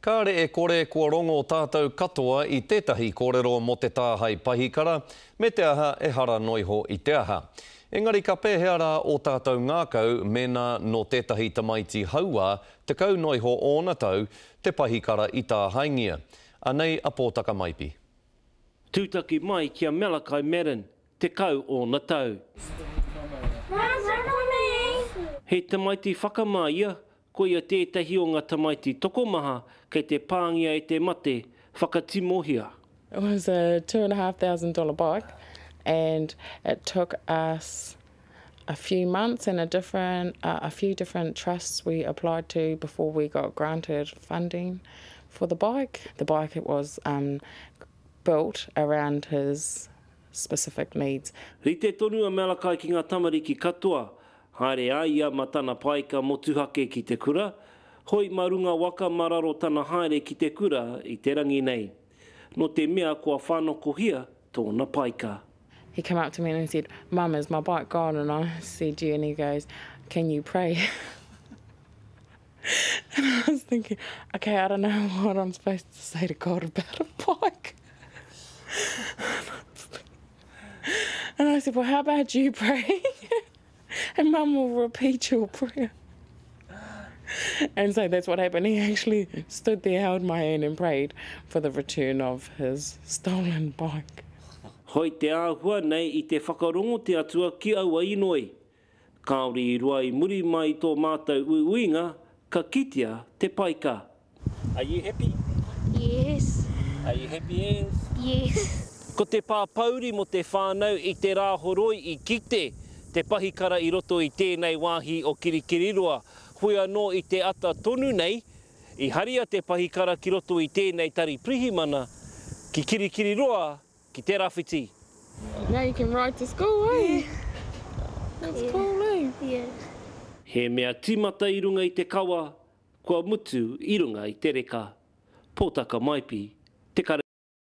Kāre e kore kua rongo tātou katoa i tētahi kōrero mō te tāhae pahikara, me te aha ehara noiho i te aha. Engari ka pēhea rā ō tātou ngākau mēnā nō tētahi tamaiti hauā, 10 noiho ōna tau, te pahikara i tāhaengia? Anei a Pōtaka Maipi. Tūtaki mai ki a Malachi Madden, 10 ōna tau. He tamaiti whakamā ia, Koia tētahi o ngā tamaiti tokomaha kei te pāngia e te mate whakatimohia. It was a $2,500 bike and it took us a few months and a different a few different trusts we applied to before we got granted funding for the bike. The bike it was um, built around his specific needs. Rite tonu a Malachi ki ngā tamariki katoa, haere ai ia ma tana paika motuhake ki te kura, hoi ma runga waka ma raro tana haere ki te kura i te rangi nei. No te mea kua whanokohia tōna paika. He came up to me and he said, Mum, is my bike gone? And I said, yeah. And he goes, can you pray? And I was thinking, okay, I don't know what I'm supposed to say to God about a bike. And I said, well, how about you pray? and Mum will repeat your prayer. And so that's what happened. He actually stood there, held my hand and prayed for the return of his stolen bike. Hoi te āhua nei i te whakarongo te Atua ki aua inoi. Kāore i roa i muri mai i tō mātou uiuinga, ka kitea te paika. Are you happy? Yes. Are you happy as? Yes. Ko te pāpouri mō te whānau i te Rāhoroi i kite te pahikara i roto i tēnei wāhi o Kirikiriroa. Hoi anō i te ata tonu nei, i haria te pahikara ki roto i tēnei tari pirihimana ki Kirikiriroa Ki te rawhiti. Now you can ride to school, eh? That's cool, eh? Yeah. He mea timata i runga i te kawa, kua mutu i runga i te reka. Potaka Maipi, Te Kare.